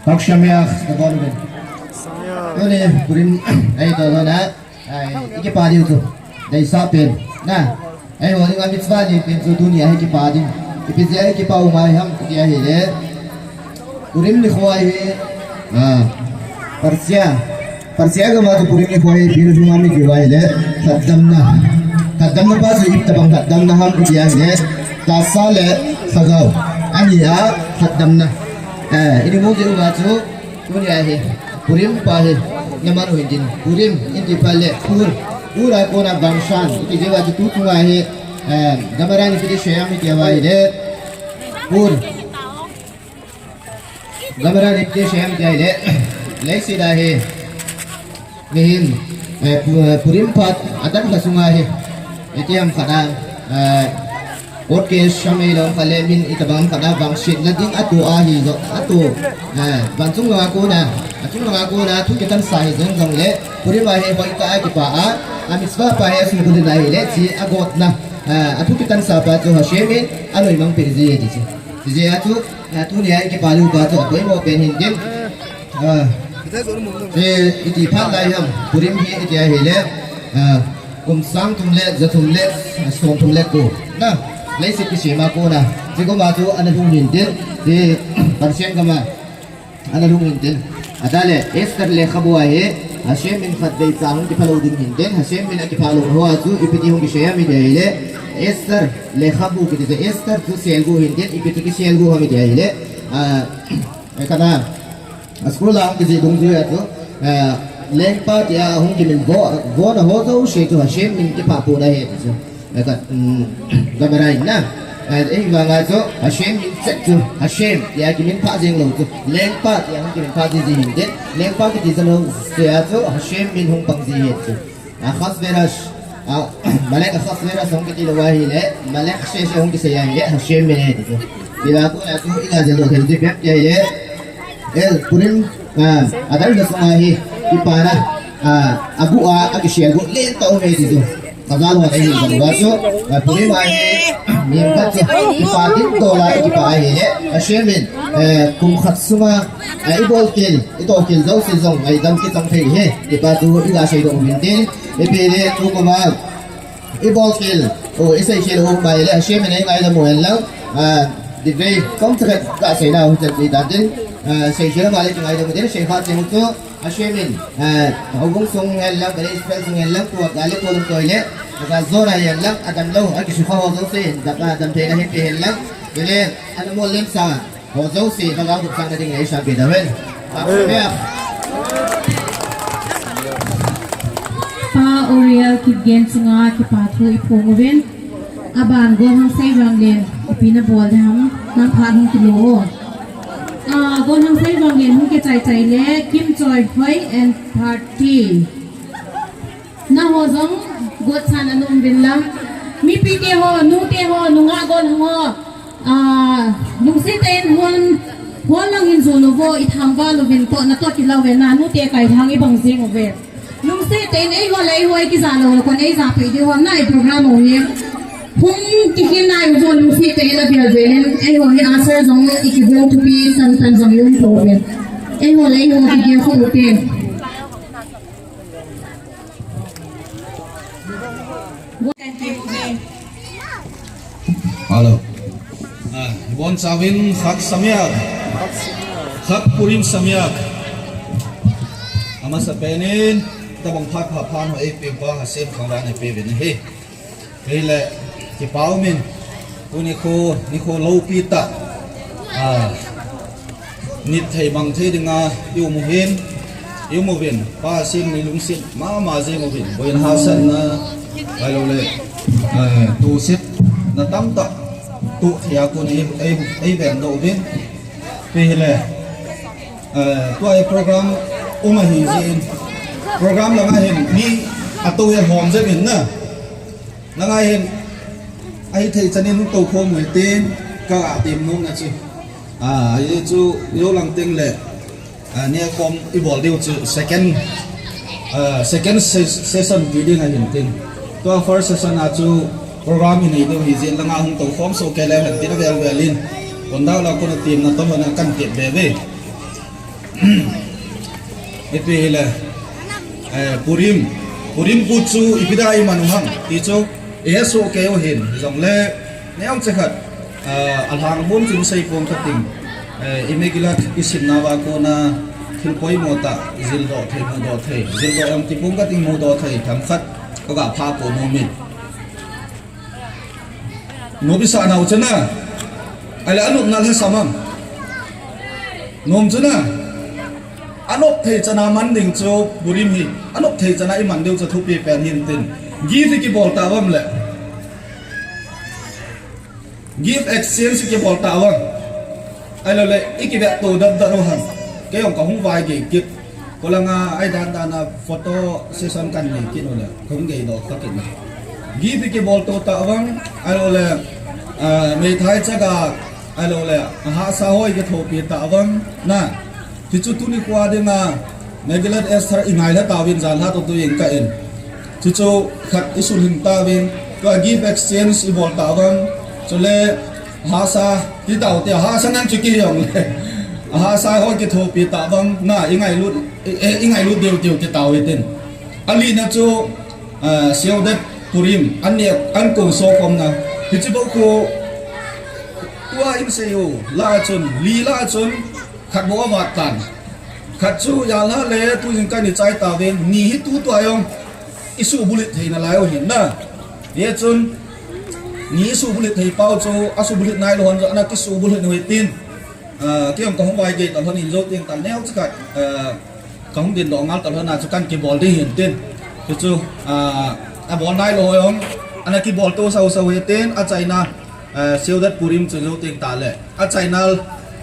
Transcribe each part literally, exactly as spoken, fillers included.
Khak samyak, ka bol uvin. Tuni, Purim, ahi to na, ahi, i kipa diu chu. Deisah pen, na. Ahi, ho ding a mitzvah pen chu tuni a hi kipa ding. Ipi jeh a i kipa u ngai ham, iti ahile. Purim nikho hi, ah, Persia. Persia gam a chu Purim nikho hi, Purim nikho hi, lhatdamna. Lhatdamna pa chu ipi tabang lhatdamna ham iti ahile, tahsa le lhagao. Ani a lhatdamna. Eh, ini mu jeh uva chu, tuni a hi, Purim pa hi, na man u hintin. Purim, iti phat le, Pur. Pur a kona vangsan. Iti jeh uva chu tu chunga hi, eh, Gemara in ipi ti sei ham iti ahile, Pur. Gemara in ipi ti sei ham iti ahile, leiset a hi, mihem, eh, Pu-, eh, Purim phat, a dan lha sunga hi, iti ham khat a, eh, court case ham hilou khat le min itabang khat a vangsetna ding a to ahi jo, a to, eh, vanchung langa kona, a chung langa kona thu kitansa hi jong jong le, Purim a hi hoitah a kipa a, a mitzvah pa hi a sungkul in ahile, chi a gotna, eh, a thu kitansa pa chu Hashem in a noimang peh ji e ti chu. Ti jeh a chu, Ah, tuni a i kipa diu pa chu a poimo pen hintin. Ah, eh, iti phat lai ham, Purim hi iti ahile, ah, kum sang thum le, ja thum le, ah, som thum le ko. Na, leiset kisem a kona. Chi koma chu ana lhung hintin, ti Persia gam a ana lhung hintin. Atale, Esther lekhabu a hi, Hashem min khatvei cha hung kiphah lou ding hintin, Hashem min a kiphah lou ho a chu, ipi ti hung kisei ham iti ahile, Esther lekhabu kiti chu, Esther chu selgu hintin, ipi ti kiselgu ham iti ahile, ah, Eh, kana, a school a hung kijih dungjuia chu, eh, lengpa tia hung kiminvo, vona ho jouse chu Hashem min kiphah pon ahi ti chu. Eh, ka, um, Gemara in na. Eh, ahivanga chu Hashem min chet chu, Hashem tia kiminphah jeng lou chu. Lengpa tia hung kiminphah ji ji hintin. Lengpa kiti jouse a chu Hashem min hung pang ji ahi ti chu. Ahasuerus, ah, Malek Ahasuerus hung kiti lou ahile, Malek seh seh hung kisei ahile, Hashem min ahi ti chu. Tia kona chu i gajil doh thei chu ipi ham iti ahile, eh, Purim, ah, a dan lha sunga hi, kipana, ah, a guh a, a kiselgu lentah um e ti chu. Ka jal hon ahi jong uva chu, ah, Purim a hi, mihem khat chu, kipa ding tol a, kipa ahile, Hashem in, eh, kum khat sunga, ah, i bol kel, I tohkhel jouse jong ngaidam kichang thei ahi, ti pa chu i gasei doh u hintin, ipi le tu koma i bolkhel, o, i seikhel u um ahile, Hashem in eingaidam u hen lang, ah, Divrei, kom chakhat gasei nau hi chan ti ta tin, ah, seikhel ma le kingaidam u tin, sei kha cheng u chu, Hashem in, ah, houbung sung hen lang, Bnei Israel sung hen lang, tua gal le tua lum toi le, gal jona hen lang, adam lou, akisukha ho jouse hin, dam, ah, damtheina hin pe hen lang, chule, ana mol lemsa, Ho jouse, Lhagao nopsahna dingin eisanpeh tahen. Amen. Pa Uriel Kipgen chunga kipa thu iphong uvin. Aban Golhang Seivanglen, ipi nabol ding ham, nang phat hung kilo o. Ah, Golhang Seivanglen hung kichai chai le, Kimchoihoi and party. Nangho jong gotchan ana um uvin lang. Mipite ho, nute ho, nungah Golhang ho. Ah, lungset tah in hol, hol lang in jon uvo, ithangvah uvin toh, natoh kit lou uve, nanute kaithang ibang jing uve. Lungset tah in eiho le eiho ikija lou, kon eija peh diu ham, na i program u hi. Hung kikhen nai uvo, lungset tah in avel vel in, eiho hi asar jong ikigong thupi, san tan jong i um pouve. Eiho le eiho kigel khom ute. Hello. Ah, bon chauvin Chag Sameach. Chag Purim Sameach. Amasapen in, tabang phat pha phan ho eipeuva Hashem khanglan eipeh uvin ahi. Hile, kipa umin, tuni kho, nikho loupi tah, ah, nit thei mang thei dinga i um u hin, i um uvin, Pa Hashem in eilungset mama jing uvin, boina hahsatna, ahilouleh, eh, tusetna tamtah, toh thei a kon ei, ei, eiveng doh uvin, ipi hile, eh, tua hi program um ahi jeh in, program langa hin mi atou hi hom jep in na, Nangin, ahithei chan in hung toukhom u hitin, ka gatem nom na chu. Ah, hichu, hilang teng le, ah, neh khom ibol diu chu second, ah, second se-, session ti ding ahin tin. Tua first session a chu program i nei diu hi jeh langa hung tou khom soh kei leu hen tina vel vel in. Kon dau la kon a tiam na tolhon a kan tep be ve. Ipi hile, eh, Purim, Purim pu chu ipi dia i man u ham ti chu i he soh kei u hin, hijongle neo che khat, eh, a lhang mun chu sei pong ka ting, eh, i Megillah i sim nauva kona thil poimo tah jildoh thei, mudoh thei, jildoh jong ti pong ka ting, mudoh thei themkhat ka ga pha pon u min. Nop i sa nau chu na. Ahile anop na le sa mang. Nom chu na. Anop thei chan a man ding chu Purim hi. Anop thei chan a i man diu chu thupi pen hin tin. Gift i kibol ta uvam le. Gift exchange i kibol ta uvam. Ahilou le, i kivet to dat dat u ham. Kei jong ka hung vai gei kit. Kolanga ai dan dan a photo session kan nei kit u le. Ka hung gei doh kha kit na. Gift i kibol to ta uvam. Ahilou le, ah, meithai chaga. Ahilou le, a hahsa ho i kithopi ta uvam. Na. Ti chu tuni kho a dinga, Megillat Esther i ngailha tauvin jan lha to tu in ka in. Chu chu khat i sulhing tauvin, tua gift exchange i bol tauvin. Chule hahsa, ti tau te, hahsa nang chu ki hiong le. Hahsa ho kithopi tauvin, na i ngailut, i, i ngailut deu deu ti tau i tin. Ali na chu, ah, Seudat Purim, an ne, an ko so kom na. Hichi bou kho, tua in sei u, la chun, li la chun, khat bou avat tan. Khat chu jan lha le tu jing kan i chai tauvin, ni hi tu tua jong i subulit thei nalai u hin na. Hichun, ni i subulit thei pau chu, a subulit nailou hon chu, ana kisubulit u hitin. Ah, kei jong ka hung vai gei ta lhon in jou teng ta neo chu khat, ah, ka hung din doh ngal ta lhon a chu kan kibol ding hin tin. Chu chu, ah, a bol nailou jong, ana kibol to sau sau hitin, a chaina, ah, Seudat Purim chu jou teng ta le. A chaina,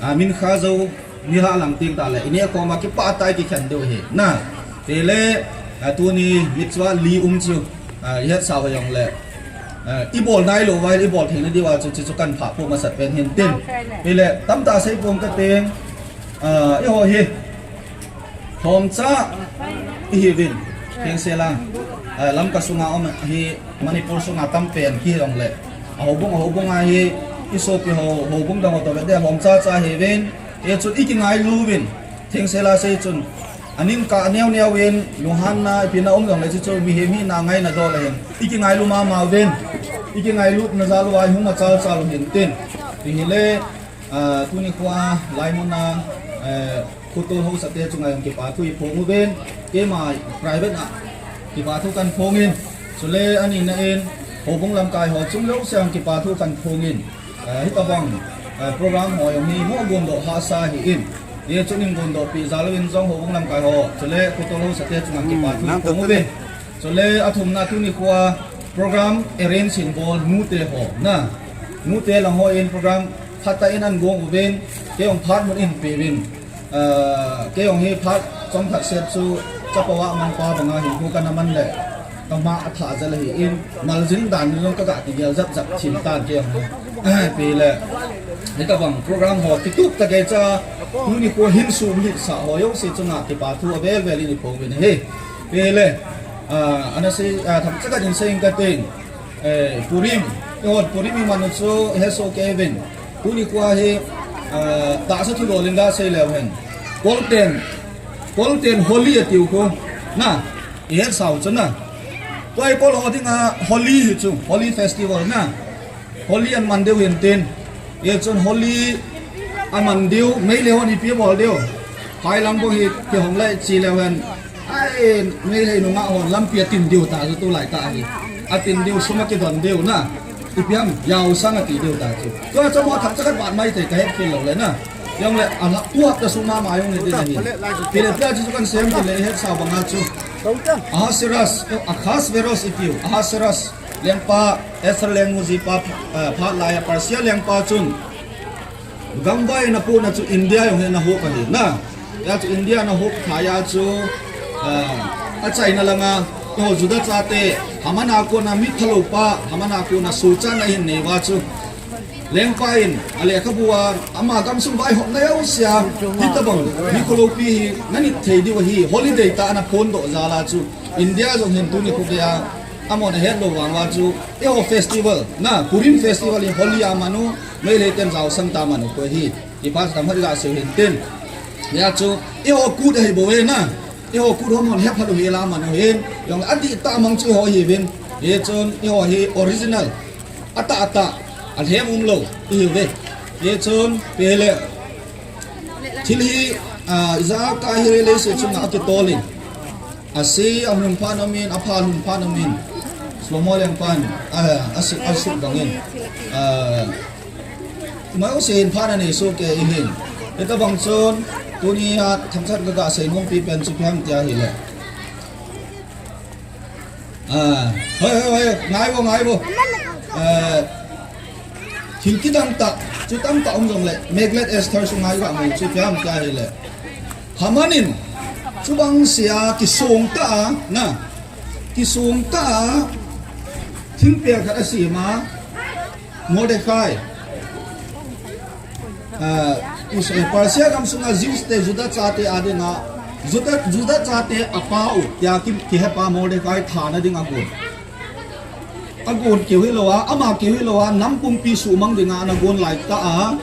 ah, Mincha jou, Ni la lang ting ta le, i neh khom a kipah tah a i kikhen diu ahi. Na, te le, a, tuni mitzvah li um chu, a, i hetsah u jong le, a, i bol nailou va, i bol theina diu a chu, chu, chu kan phah pum asat pen hin tin. Te le, tamtah sei pum ka teng, a, eiho hi, lhomcha i hiuvin, thengsel a, a, Lamka sunga um hi, Manipur sunga tam pen hi jong le, a houbung, a houbung a hi, i sopi ho, houbung dang ho toh ve de, lhomcha cha hiuvin, Hichun i kingailu uvin, thengsel a sei chun, a ning kah neo neo in, lunghanna, ipi na um jong le chu chu, mihem hina ngaina dol ahin. I kingailu mama uvin, i kingailutna jal uva i hung machal chal u hin tin. Ti hi le, ah, tuni kho a, lai mun a, eh, khotol haosa te chunga jong kipa thu i phong uvin, keima private a, kipa thu kan phong in, chule ani na in, houbung lamkai ho chung jouse a jong kipa thu kan phong in, Eh, hitabang, eh, program ho jong hi mo gondoh hahsa ahin. Hichun in gondoh pi jal uvin jong houbung lamkai ho. Chule khotol haosa te chunga kipa thu phong uve. Chule athumna tuni kho a program arrange in bol nute ho. Na. Nute lang ho in program phatah in an gong uvin. Kei jong phat mun in pe uvin. Ah, kei jong hi phat chomkhat sep chu chapa va mangpa banga hinkho kana man le, kama atha jal ahin, maljin dan jong kaga kigel jap jap thim tan kei jong hi. Ah, pi le, hitabang program ho kitup tah kei cha, tuni kho hin sum hit sa ho jouse chunga kipa thu avel vel in i phong uvin ahi. Pi le, ah, ana sei, ah, themcha khat in sei ing ka ting. Eh, Purim, eihon Purim i man u chu, hesoh kei uvin. Tuni kho a hi, eh, tahsa thudol in ga sei leu hen. Kol ten, Kol ten Holi atiu kho. Na, i hetsah u chu na. Tua hi Kol ho dinga Holi hi chu, Holi festival na. Holi an man diu hin tin. Hichun Holi aman diu, Meitei hon ipi bol diu. Phai lang bou hi kihong le chi leu hen. Ai, Meitei nungah hon lampi a tin diu ta chu tulai tah hi. A tin diu sum a kidon diu na. Ipi ham, yao sang a ti diu ta chu. Tua chu mo thak chakat bat mai te ka het khel lou le na. Jong le a la puap ta sung ma ma jong le din ahi. Pi le tia chu kan sem tin le hetsah banga chu. Ahasuerus, Ahasuerus itiu. Ahasuerus. Lengpa, Esther lengnu jipa, eh, phat lai a Persia lengpa chun, gamvai na puna chu India jong hi na hop ahi na. Hia chu India na hop thei a chu, eh, achaina langa, eiho Juda chate, Haman a kona mi phalou pa, Haman a kona solchah na hin nei uva chu. Lengpa in, a lekhabu a, ama gamsung vaihopna jouse a, hitabang, mi kho loupi hi, na nit thei diu ahi, holiday tah a na phondoh jal a chu, India jong hin tuni kho geiya, Amon ahet lou vang uva chu, eiho festival, na, Purim festival hi Holi a man u, Meitei ten jaosang ta man u koi hi, ti pa chu tam khat iga sei u hintin. Hia chu, eiho kut ahi bou ve na, eiho kut ho mon hepha lou hi la man u hin, jong adih tah mang chu eiho hi uvin, hichun eiho hi original, atah atah, alhem um lou, ihi uve. Hichun, pele, thil hi, ah, ija ka hi le le se chunga akitol in. Ase, ahung phat nom in, apha hung phat nom in. Slomo leng pan, ah, ase, ase bang in. Ah, mai ase in phat na nei soh kei in. Hitabang chun, tuni a themkhat kaga sei nom pi pen chu ipi ham tia ahile. Ah, hoi, hoi, hoi, ngai vo, ngai vo. Ah, thil kidang tah, chu tamtah um jong le, Megillat Esther sunga iga mu chu ipi ham tia ahile. Haman in, chubang sea kisong tah a, na, kisong tah a, thingpel khat asem a, Mordecai. Ah, Is-, eh, Persia gam sunga Jews te, Juda chate a dinga, Juda, Juda chate apa u, tia ki, kihepa Mordecai thana dinga gon. Agon keu hilou a, ama keu hilou a, nam pumpi sumang dinga ana gon lai tah a.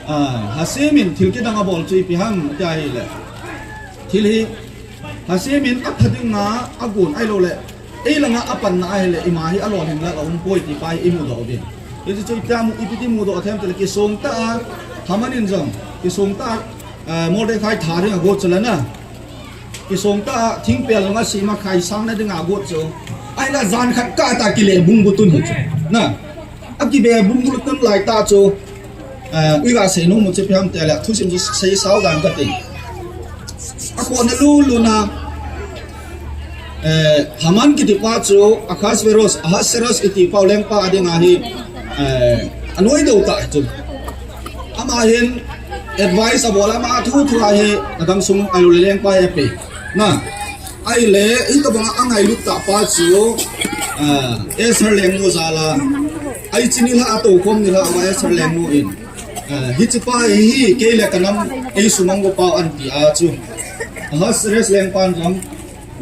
Ah, Hashem in thil kidang abol chu ipi ham tia ahile. Thil hi, Hashem in apha dinga agon ahilou le. Ei langa apanna ahile, ima hi alolhin lal a um poi ti pa hi imudoh uvin. Hichu chu ipi ti mu, ipi ti mudoh them tile kisong tah a, Haman in jong, kisong tah a, eh, Mordecai tha dinga got chu la na. Kisong tah a, thingpel jong asem a khai sang na dinga got chu. Ahile jan khat kah tah kile bung bu tun hi chu. Na. Akibe bung bu tun lai tah chu. Eh, iga sei nom u chu ipi ham tile, thusim chu sei sao dan kati. Akona lulu na, eh, Haman kiti pa chu, Ahasuerus, Ahasuerus kiti pa u lengpa a dinga hi, eh, anoi dou tah chu. Ama hin advice abol a, ama thu thu a hi, agam sung a lengpa hi ape. Na. Ahile, hitabanga angailut tah pa chu, ah, Esther lengnu jal a. Ai chi nilhah a toukhom nilhah a Esther lengnu in. Ah, hiche pa hi, hi, kei le kanam, ei sumang uva pa u ahi tia chu. Ahasuerus lengpan jong,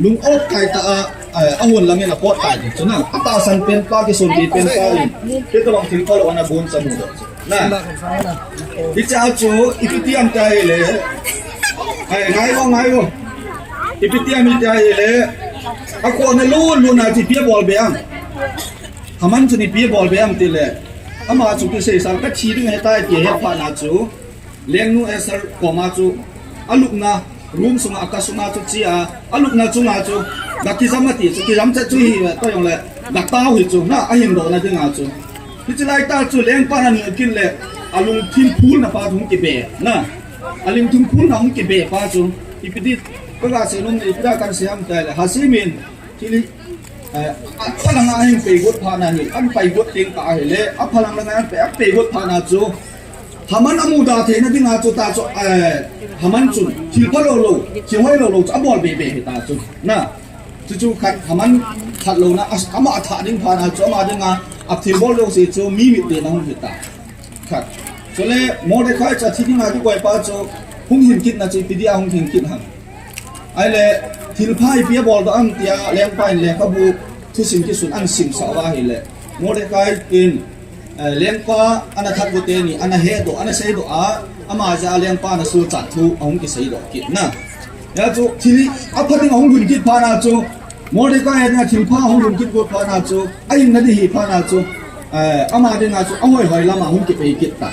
lung-ot kai tah a, ah, ahon langin apot tai chu na. Atahsan pen pa, kisonpi pen pa in. Hitabang thil phalou ana gon cha mu. Na. Hiche a chu, ipi ti ham tia ahile. Ai, ngai vo, ngai vo. Ipi ti ham tia ahile. Akona lulu na chu ipi abol be ham. Haman chun ipi abol be ham tile. Ama chu kisei sal kathi ding ahitai ti ahet phat na chu. Lengnu Esther koma chu. Alupna. Room sunga, aka sunga chu che a, alupna chunga chu, ga kijam ati chu, kijam chet chu hi, ta jong le, ga tao hi chu, na, ahin dohna dinga chu. Hiche lai tah chu, lengpan amu kit le, alungthim phulna pa chu hung kibe, na. Alungthim phulna hung kibe pa chu, ipi ti, kaga sei nom le, ipi ti kahin sei ham tia ahile, Hashem in, Thil hi, eh, aphalang a ahin pei got phat na hi, ahin pei got teng tah ahile, aphalang langa ahin pei, ahin pei got phat na chu, Haman amuda theina dinga chu ta chu, eh, Haman chun, thil phalou lou, thil hoilou lou chu, abol be be hi ta chu. Na, chu chu khat, Haman khat lou na, as-, ama athah ding phat na chu, ama dinga, athil bol lou se chu, mi mit te na hung hi ta. Khat. Chule Mordecai chu athi dinga kikoi pa chu hung hin kitna chu ipi dia hung hin kit ham. Ahile, thilpha ipi abol doh ham tia lengpa in lekhabu thusim kisun ahin simsah uva ahile. Mordecai in, eh, lengpa ana that got teni, ana hedoh, ana seidoh a, ama jeh a lengpa ana sochat thu ahung kiseidoh kit na. Hia chu thil apha ding ahung lhun kit phat na chu, Mordecai a dinga thilpha ahung lhun kit got phat na chu, ahinna ding hi phat na chu, eh, ama dinga chu ahoi hoi lama hung kipei kit ta.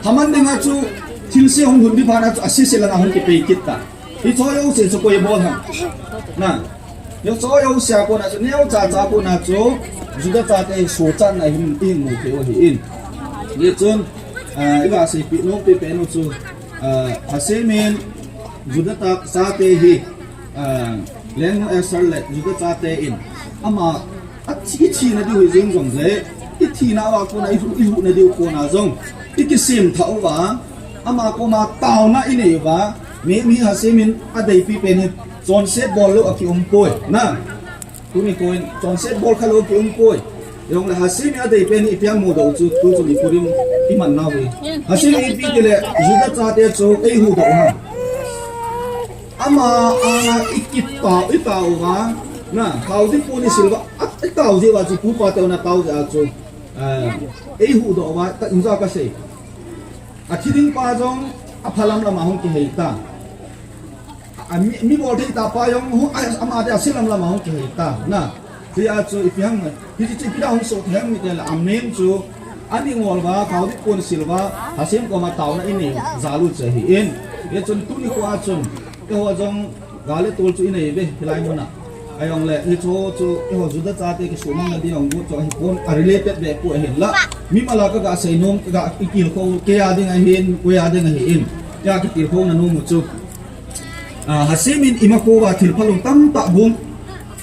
Haman dinga chu thilse ahung lhun ding phat na chu, asese lama hung kipei kit ta. Hiche jouse chu koi bol ham. Na. Hiche jouse a kona chu, neocha cha kona chu, Juda chate sochatna hi ihin mu thei u ahin. Hichun, eh, iga seipeh nom pen u chu, eh, Hashem in Juda chate hi, ah, lengnu Esther le Juda chate in, ama, athi, ithina diu hi jeng jong le, ithina uva kona, ihuh, ihuhna diu kona jong, ikisem thah uva, ama koma taona inei uva, mi, mi Hashem in adeipi pen hi, chonset bol lou akium poi, na. Tuni koin, chonset bol kha lou kium poi. Jongle Hashem in adei pen hi ipi ham mudoh u chu, tu chu Purim iman nau hi. Hashem in ipi tile, Juda chate chu eihuhdoh u ham. Ama, a, ikitao, itao uva. Na, tao ding pon isil uva, a, a tao jeh uva chu, pupa teu na tao jeh a chu, eh, eihuhdoh uva, ka, injo kasei. Athi ding pa jong, apha lam lam a hung kihei ta. A, a, mi, mi bol thei tah pa jong, hu, a, ama te ase lam lam a hung kihei ta. Na, tia chu, ipi ham, hiche chu ipi dia hung soh thei ham itile, amen chu, ani ngol uva, tao ding pon isil uva, Hashem koma taona inei jal u chu ahin. Hichun tuni khoa chun, eiho jong, Gal le tol chu inei ve, hilai mun a. Ahijongle, hiche chu, eiho Juda chate kisuhmang na ding a hung got chu ahipon, a related ve pu ahin la. Mimal a kaga seinom, kaga kitilkhou, kei a ding ahin, koi a ding ahin. Kei a kitilkhou na nom u chu. Ah, Hashem in imacha uva thil phalou tamtah bung,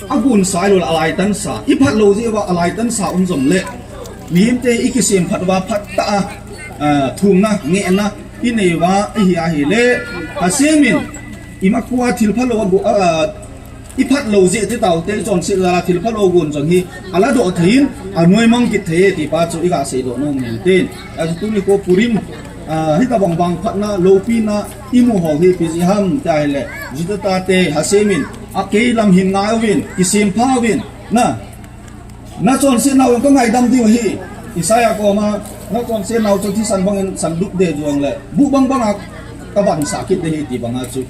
agonsa lou a alaitansa, iphat lou jeh uva alaitansa um jongle. Mihemte ikisem phat uva phatah a, ah, thumna, ngehna, inei uva, ahi ahile. Hashem in, Imacha thil phalou a go, a, a, iphat lou jeh ti taote, ichonset jal a thil phalou gon jong hi, aladoh thei in, anoimang kit thei e ti pa chu iga seidoh nom in tin. Achu tuni kho Purim, a, hitobang vangphatna, loupina, imu ho hi ipi jeh ham tia ahile, Juda chate, Hashem in, akei lam hin ngai uvin, kisem pha uvin, na, Nachonsetnau jong kangaidam diu ahi. Isaiah koma, nachonsetnau chu thisan bangin sandup ding jongle, buh bang banga kavansah kit ding ahi ti banga chu.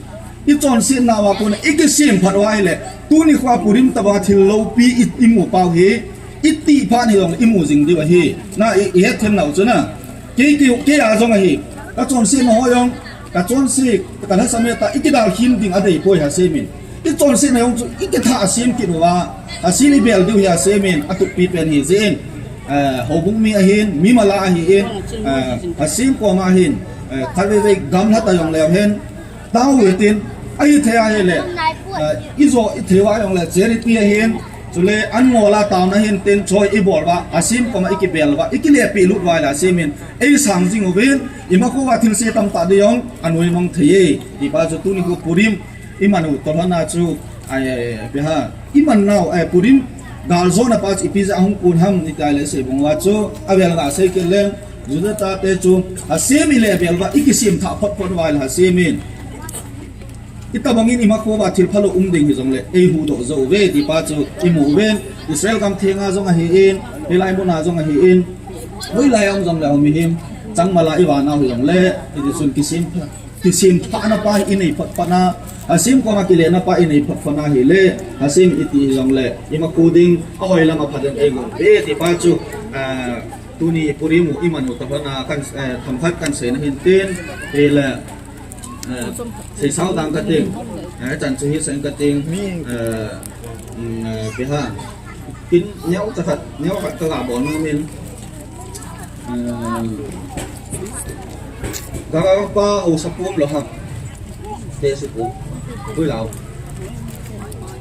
Ichonsetnau a kona ikisem phat uva ahile, tuni khoa Purim tobanga thil loupi i, imu pau hi, itih phat hijongle imu jing diu ahi. Na i, ihet themnau chu na. Kei, kei, kei a jong ahi. Kachonsetnau ho jong, kachonse, kalhasam e ta, ikidalkhin ding adei poi Hashem in. Ichonsetna jong chu, ikitha asem kit uva. Hashem ibel diu hi Hashem in, athupi pen ahi jeh in. Eh, houbung mi ahin, mimal a ahin, eh, Hashem koma ahin, eh, khatvei vei gamla ta jongleu hen. Tao u hitin, ahithei ahile, eh, ijo ithei uva jongle charity ahin, chule an ngol a taona ahin tin choi ibol uva, Hashem koma ikibel uva, ikilepi lut uva ahile Hashem in, eisang jing uvin, imacha uva thilse tamtah ding jong, anoimang thei e, ti pa chu tuni kho Purim, iman u toh lhon a chu, ai, ai, ai, ipi ham, iman nau, ai, Purim, Galjona pa chu ipi jeh a hung kon ham iti le seibung uva chu, avel nga sei kit leng, Juda chate chu, Hashem ilebel uva, ikisem thah phot phot uva ahile Hashem in. Itobangin imacha uva thil phalou um ding hijongle, eihuhdoh jou uve, ti pa chu imu uve, Israel gam thenga jong ahin, hilai muna jong ahin, hoilai a um jongle, ho mihem, changmal a ivah nau hijongle, iti chun kisem pha. Kisem thahna pa hi inei phot phot na, Hashem koma kilena pa inei phot phot na ahile, Hashem iti jongle, imacha ding, ahoi lam a pha ding eigon uve, ti pa chu, ah, tuni Purim u iman u toh lhon a kan, eh, themkhat kan seina hin tin, ile, eh, seisao dang kating, eh, chan chu hi sei kating, eh, mm, eh, ipi ham. Kin neo cha khat, neo khat kaga bol nom in. Eh, gangpa hausa pu umlou ham. Tehsi pu. Hoilai.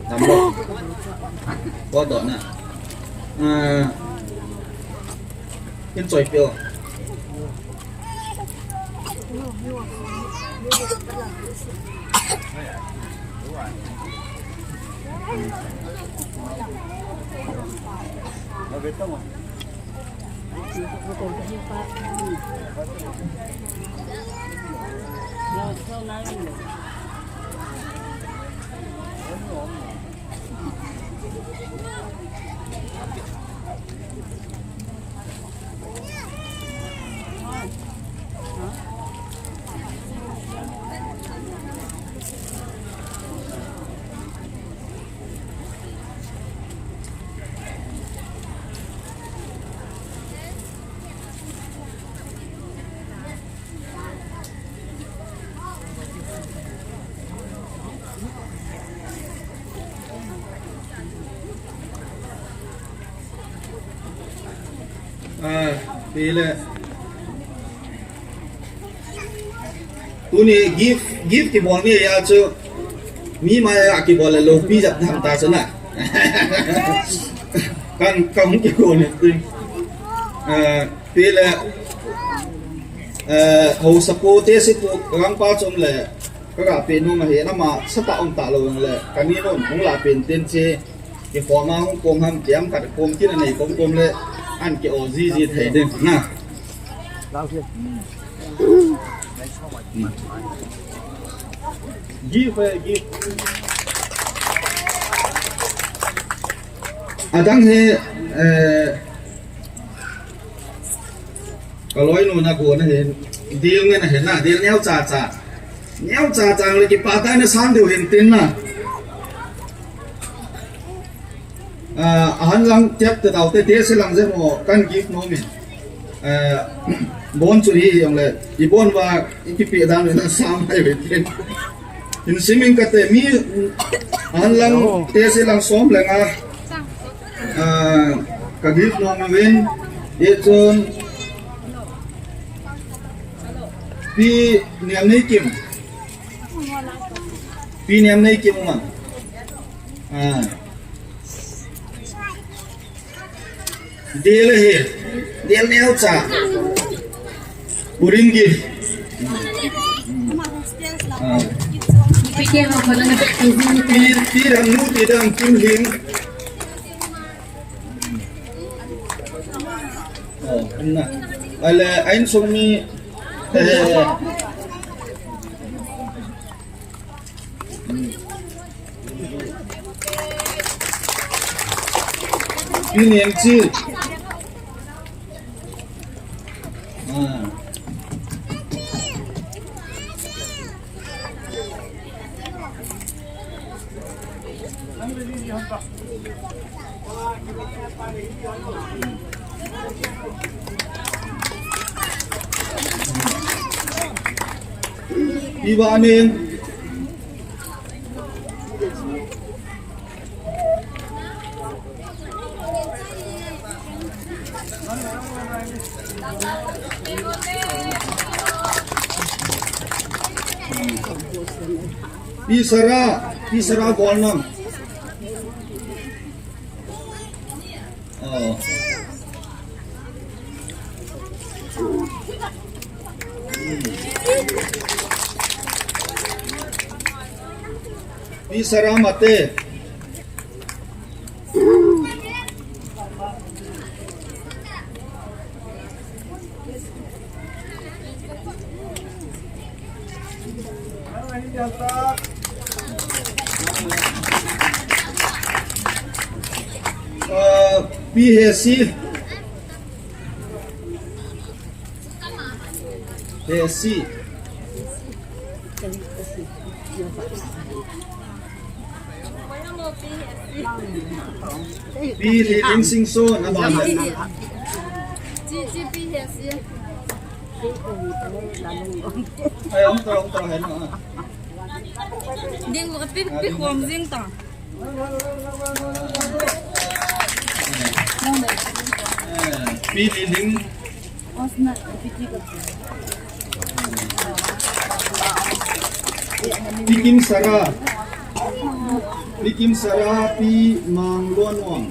Damlou. Hodoh na. Eh, kin choi peh o. Ah, pile. Tuni gift, gift kibol ni a chu. Mi mai a kibol le loupi jat ham ta chu na. Kan, kan kibol ni. Ah, pile. Eh, hausa pu, tehsi pu, gangpa chu um le, kaga peh nom ahi, nama sata um talou le, kani nom, hung la pen tin che, kikhom a hung kom ham, kiam khat kom kin anei kom kom le, an ki-o jiji thei ding, na. Give, eh, give. Adang hi, eh, ka loinu na go na hi, dil nge na hi na, dil neo cha cha. Neo cha cha le ki pa ta na sang deu hin tin na. Ah, ahan lang chep te tau te, te se lang je mo kan gift no mi. Eh, bon chu hi jong le, i bon va, i kipe dan le na sam hai ve tin. In siming kate mi, ahan lang te se lang som le nga. Ah, ka gift no mi ven, e chun, Pi Niam Nei Kim. Pi Niam Nei Kim ma. Ah. Dil hi. Dil neo cha. Uring gi. Ah. Pi, pi dang nu ti dang Kim Hing. Oh, na. Ale, ain sung mi. Eh. Pi Niam Chi. Ah. Pi Vanin. Pi Sara, Pi Sara Bolnam. Oh. Pi Sara Mate. Uh, P H C. P H C. Pi Lilin Singson, aban le. Chi, chi, Pi Hesi. Ai, hung tao, hung tao, hai na. Ding, pi, pi khom jing ta. Pi Lilin. Pi Kim Sara. Pi Kim Sara, Pi Mang Luan Wang.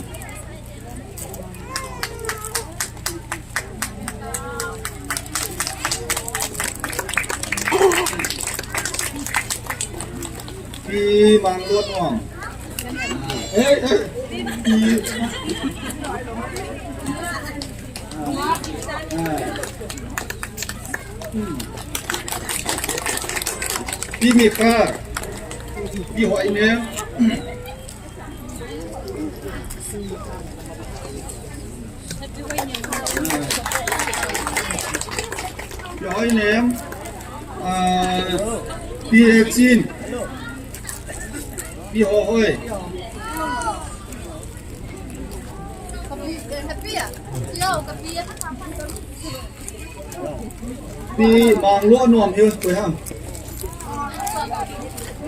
Pi Mang Luan Wang. Eh, eh. Pi. Pi Mikha, Pi Hoinem. Pi Hoinem. Ah, Pi Hechin. Pi Hohoi. Pi Mang Luan Wang hiu, koi ham.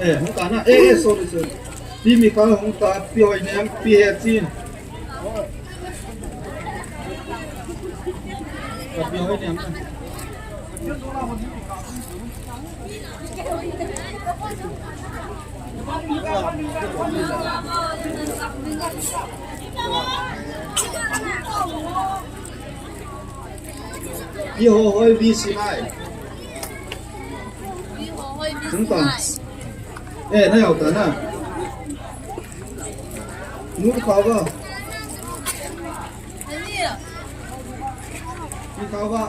Eh, hung ta na. Eh, eh, sorry, sorry. Pi Mikha hung ta, Pi Hoinem, Pi Hechin. Pi Hoinem. Pi Hohoi, Pi Sinai. Pi Hohoi, Pi Sinai. Eh, na yau ta na. Nu ka ba. Pi Khao ba.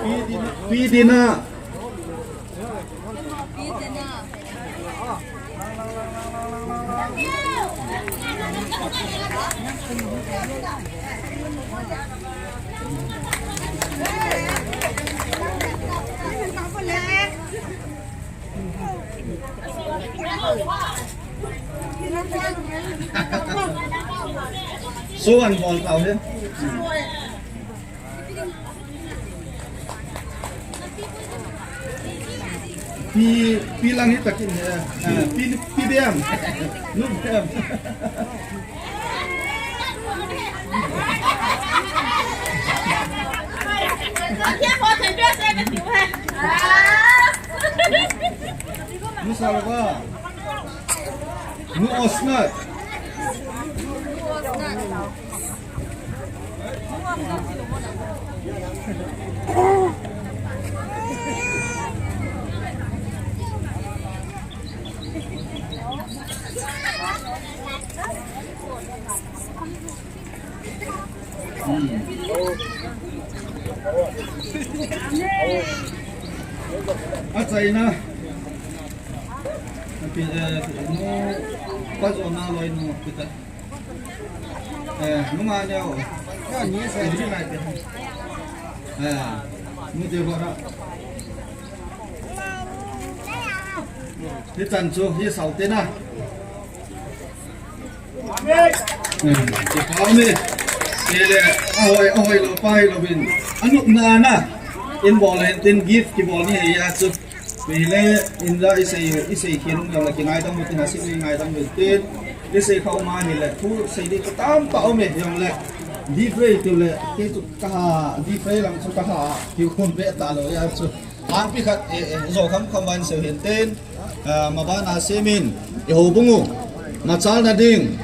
Pi Dina. Pi Dina. Pi Dina. So an bol tau he. Pi, pi lang hi takin he. Ah, pi, pi bem. Num bem. Nu Salva. Nu Osnat. A China. Pi, eh, nu, pa jo na loi nu, kita. Eh, nu ma neo. Ka ni sa ni na ke. Eh, nu de ba ra. Hi chan chu, hi sau te na. Amen. Ki pau ni. Kile, ahoi, ahoi lo, pai lo bin. Anu na na. In bol hen tin gift kibol ni ya chu. Kile, in la isei, isei khin um la ki ngai dang tin, asi ngai dang tin. Isei khau ma ni le, thu sei di tam pa um e yong le. Di frei tu le, ke tu ka ha, di frei lang chu ka ha. Ki khun be ta lo ya chu. Hangpi khat, eh, eh, zo kham kham van seu hin tin. Ah, mabana semin, i houbung u, machalna ding,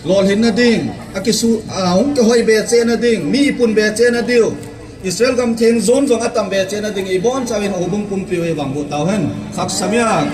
lolhinna ding, akisu, ah, hung kihoi be chena ding, mi ipun be chena diu, Israel gam theng zon zong atam be chena ding, ibon chauvin houbung pumpi u i bang bu tau hen, khak samia.